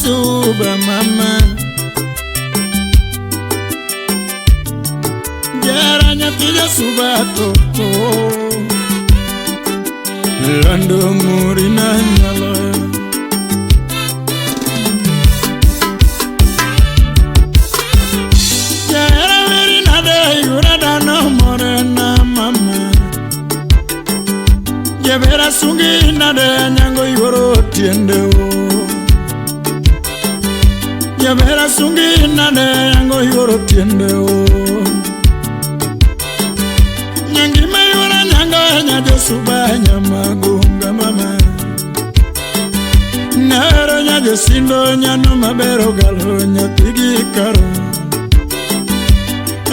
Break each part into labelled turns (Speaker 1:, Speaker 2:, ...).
Speaker 1: nyasuba mama Jera nyathi jasuba toto Lando murina nyalo Jera verina de yura dano morena mama Jebera sungi nade nyango yoro tiende o Jebera sungi nade nyango yoro tiende o Nyangi mayura nyango nyajo suba nyamagunga mama Nero nyajo sindo nyano mabero galo nyatigi karo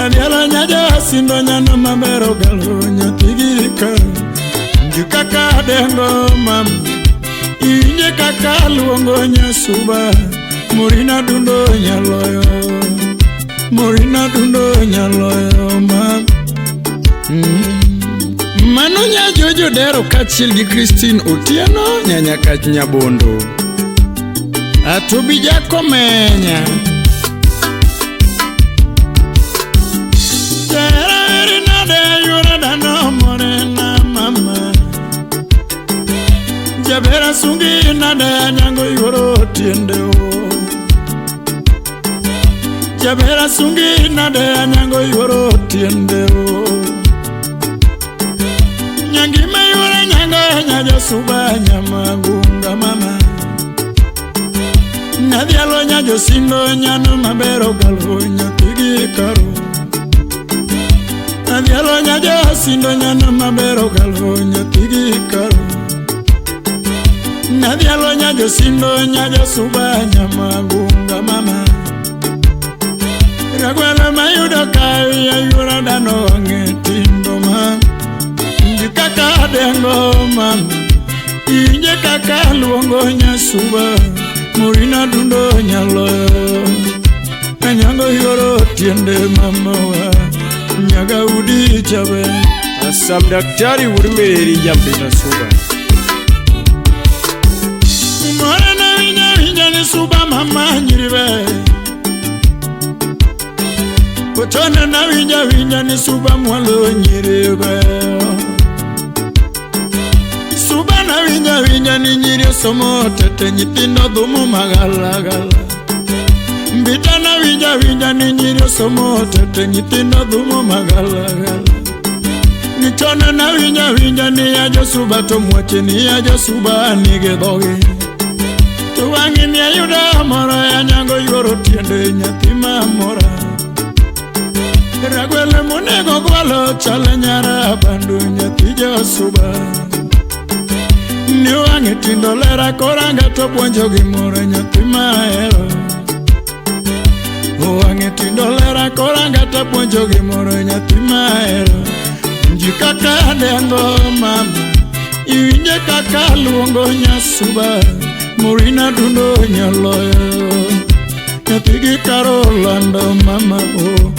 Speaker 1: Adiala nyajo sindo nyano mabero galo nyatigi karo Kaka dengo mama Inje kaka luongo nyasuba Morina dundo nyaloyo Morina dundo nyaloyo mama Mano nyajojo dero kaachiel gi Christine Otieno nyanyakach Nyabondo Atobi Jakomenya Jera erinade yura dano morena mama Jabera sungi nade nyango yoro tiende o Jabera sungi nade nyango yoro tiende o Nyangi mayura nyango nyajo suba nyamagunga mama Nadhialo nyajo sindo nyano mabero galo nyathigi karo Nadhialo nyajo sindo nyano mabero galo nyathigi karo Nadhialo nyajo sindo nyajo suba nyamagunga mama Ragwelo mayudo kawi ayura dano wang'e tindo ma Inji kaka dengo mama Inje kaka luongo nyasuba Morina dundo nyaloyo Anyango yoro tiende mama wa Nyaga udi chabe
Speaker 2: Asam daktari wuod Jambita Suba
Speaker 1: Morena winja winja ni suba mama nyiribe Otona na winja winja ni suba mwalo nyiribe Suba na winja winja ni nyiri somo tete nyithindo dhumo magalagala Mbita na winja winja ni nyiri somo tete nyithindo dhumo magalagala Nichona na winja winja ni ajo suba to mwache ni ajo suba nige dhogi To wang'i ni ayuda moro ya nyango yuoro tiende nyathi mamora Ragwele monego gwalo chal nyara bandu nyathi josuba Ni wang'e tindo lera koranga to puonjo gimoro nyathi mahero Wang'e tindo lera koranga to puonjo gimoro nyathi mahero Ji kaka dengo mama Iwinje kaka luongo nyasuba Morina dundo nyaloyo Nyathigi karo lando mama o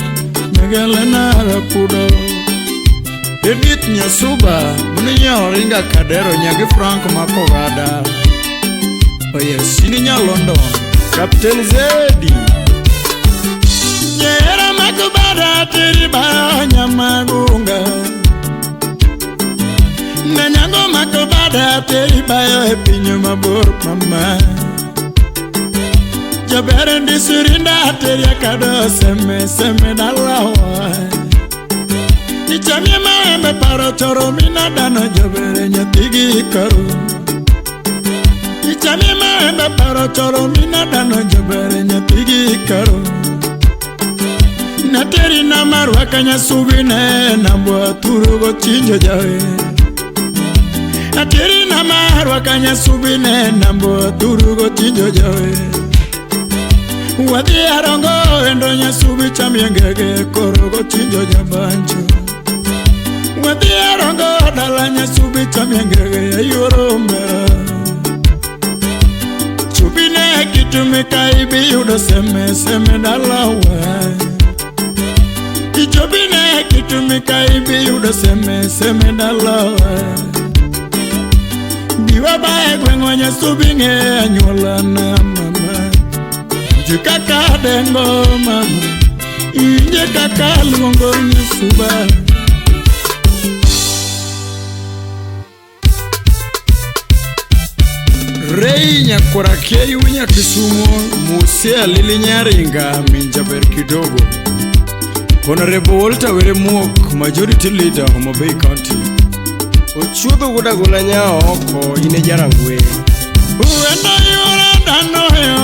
Speaker 1: Megele nara kudo
Speaker 2: Edith Nyasuba mane Oringa Kadero nyagi Frank Makogada Oyesini nya London Captain Zedi
Speaker 1: Jera makubada tiri bayo nyamagunga Nanyango makubada tiri bayo e piny mabor mama Jabere ndisirinda teri akado seme seme dalawa Ichamie maembe paro choro mina dano jabere nyathigi karo Ichamie maembe paro choro mina dano jabere nyathigi karo Nateri na marwaka nyasubi ne nambwa turugo chinjo jawe Nateri na marwaka nyasubi ne nambwa turugo chinjo jawe Wadhi arongo endo nyasubi chamie ngege korogo chinjo jabanjo Wadhi arongo dala nyasubi chamie ngege yoro mera Chubine kitumika ibi yudo seme seme dalawa Ichobine kitumika ibi yudo seme seme dalawa Biwa bae gweng'wa nyasubi ng'e anyuola na mama. Winj kaka dengo mama, winj kaka luongo nyasuba.
Speaker 2: Rei nyakorakei unya Kisumu Musia Lili Nyaringa minjaber kidogo. Honorable Walter Were Muok, Majority Leader, Homa Bay County. Ochuodho wuod Agola Nyaoko, in e Jarangwe.
Speaker 1: Uenda yora dhano yo,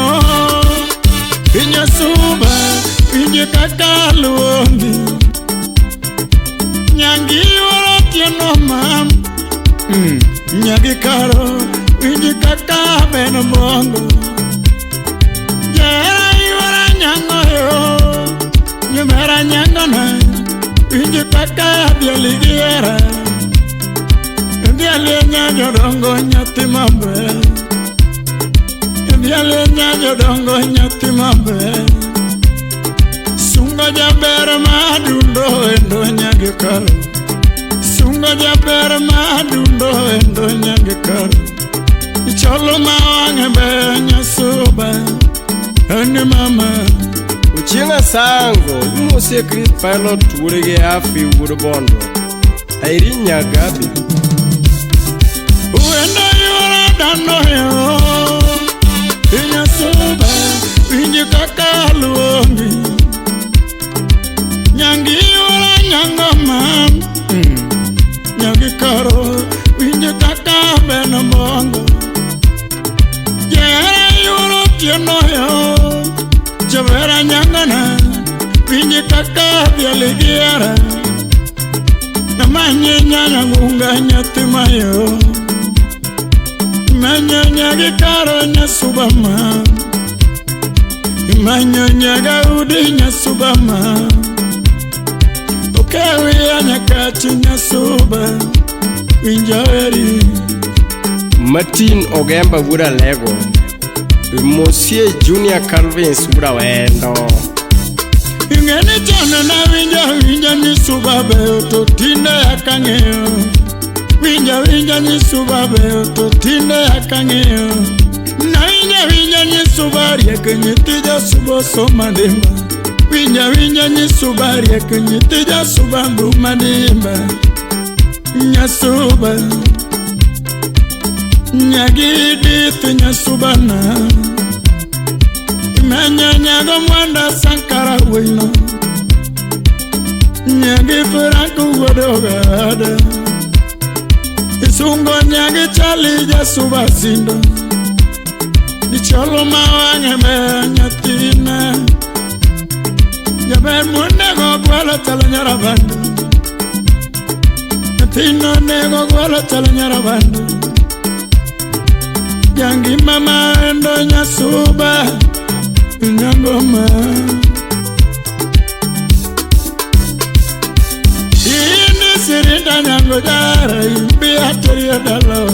Speaker 1: inyasuba, winj kaka luongi. Nyangi yoro tieno mam, nyagi karo, winj kaka beno bongo. Jahera yuora nyango yo, nyumera nyangona, winj kaka dhiali gi hera. Dhiali nya jodongo nyathi maber, dhiali nya jodongo nyathi maber. Sunga jaber madundo endo nyagi karo, sunga jaber madundo endo nyagi karo. Cholo ma wang'e ber nyasuba, en mama.
Speaker 2: Ochieng' Asango, imosie Chris Pilot wuod gi Afi wuod Bondo. Irene Nyagabi.
Speaker 1: Uenda yora dhano yo, inyasuba, winj kaka luongi. Nyangi yora nyango mam, nyagi karo, winj kaka beno bongo. Jahera yoro tieno yo, jabera nyangana, winj kaka dhiali gi hera. Namanye nyanya ngunga nyathi mayo, manyo nyagi karo nyasuba ma, manyo nyaga udi nyasuba ma. Okewi nyakachi nyasuba, winja eri.
Speaker 2: Martin Ogemba wuod Alego. Mosie Junior Calvins wuod Awendo.
Speaker 1: Ing'eni chon nawinjo winja ni suba beyo to tinde ok ang'eyo. Winja winja ni suba beyo to tinde ok ang'eyo. Nawinjo winja ni suba riek nyithi jasuba somo adimba. Winja winja ni suba riek nyithi jasuba dhum adimba. Nyasuba, nyagi dith nyasuba na. Imenyo nyago mwanda Sankara wuoyino, nyagi Frank wuod Ogada. Isungo nyagi Chali jasuba sindo, dicholo ma wang'e ber nyathina. Jaber monego gwelo chalo nyarabando, nyathino onego gwelo chalo nyarabando. Jangima maendo nyasuba, nyangoma. Ini sirinda nyango jara, ibi ateria dalawa.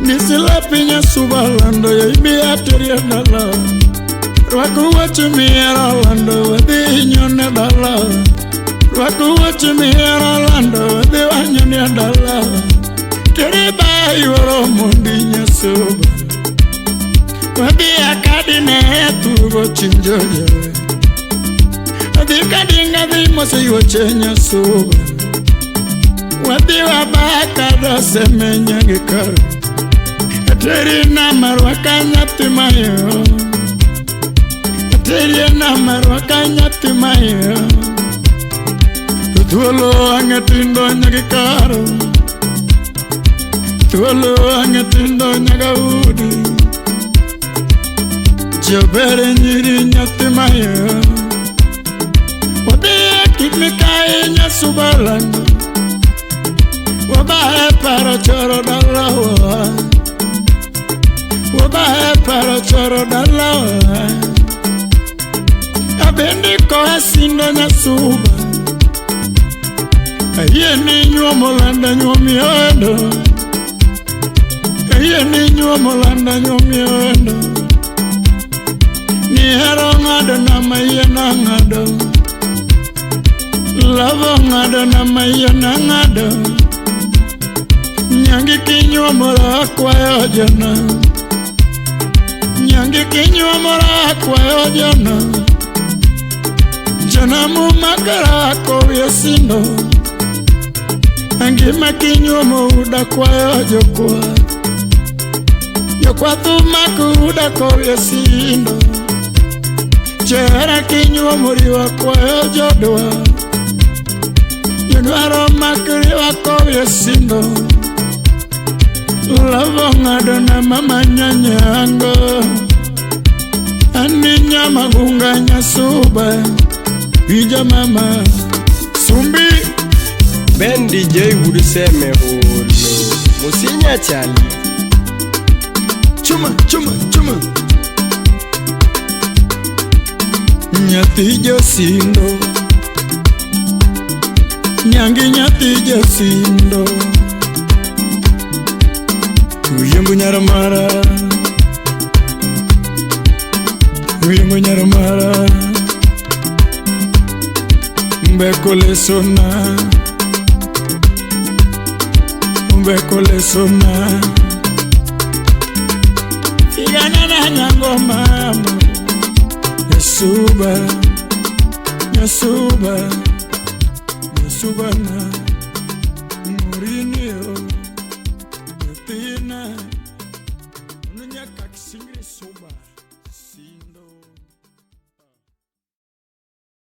Speaker 1: Nisila pinya suba lando, ibi ateria dalawa. Rwako wach mihero lando, wadhi nyone dalawa. Rwako wach mihero lando, wadhi wanyone dalawa. Teri ba yuoro mondi nyasuba, wadhi akadine tugo chinjojo. Adhi kadinga dhi mose yuoche nyasuba, wadhi wabaka dose menya gi karo. Ateri na marwaka nyathi mayo, ateri na marwaka nyathi mayo. To thuolo wang'e tindo nyagi karo, thuolo wang'e tindo nyaga udi. Jaber nyiri nyathi mayo, wadhi e kit mikayi nyasuba lando. Wabahe paro choro dalawa, wabahe paro choro dalawa. Abendi koa sindo nyasuba, ayie ni nyuomo landa nyuomi ondo. Ayie ni nyuomo landa nyuomi ondo. Nihero ng'ado nama yie nang'ado, lavo ng'ado nama yie nang'ado. Nyangi kinyuomo akwayo jona, Nyangi kinyuomora kwayo jona. Jona mumakara kowie sindo. Angima kinyuomo uda kwayo jokwa. Jokwath umak uda kowie sindo. Chera kinyuomo riwa kwayo jodwa. Jodwaro mak riwa kowie sindo. Lavo ng'ado na mama nyanyango. Ani nyama gunga nyasuba. Ija mama.
Speaker 2: Sumbi Ben DJ Wuduseme holo Musinya chali.
Speaker 1: Chuma chuma chuma. Nyathi josindo. Nyangi nyathi josindo. Uyembo nyaramara. Uyembo nyaramara. Mbeko lesona. Mbeko lesona. Figana na nyango mama. Yasuba. Yasuba. Yasuba na.